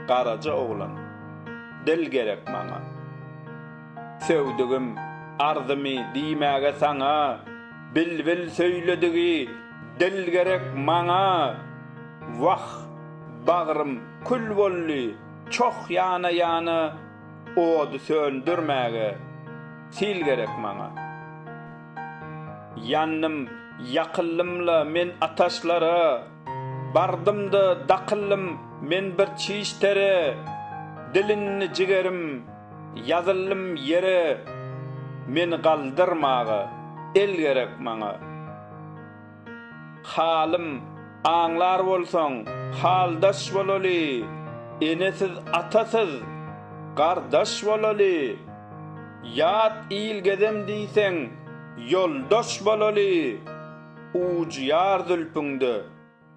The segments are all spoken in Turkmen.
Garaja oglan, dil gerek maňa. Söwdügim, arzymy diýmäge saňa, Bilbil söýledigi dil gerek maňa. Wah, bagrym kül boldy, çoh ýana-ýana, Ody söndürmäge sil gerek maňa. Ýandym, ýakyldym-la men ataşlara, Bardym-da dakyldym men bir çiş tere, Dilindi jigerim, ýazyldym ýere, Meni galdyrmaga el gerek maňa. Halym aňlar bolsaň, haldaş bolaly, Enesiz, atasyz, gardaş bolaly. Ýat il gezem diýseň, ýoldaş bolaly, Ujy ýar zülpüňde,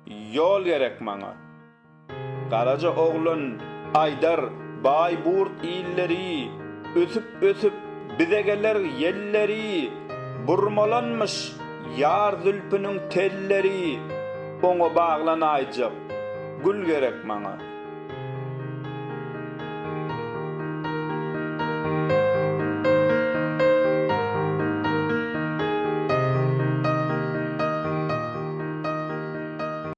ýol gerek maňa. Garaja oglan aýdar Baýburt illeri, Ösüp-ösüp bize geler ýelleri, Burmalanmyş ýar zülpüniň telleri, Oňa baglanaýjak gül gerek maňa.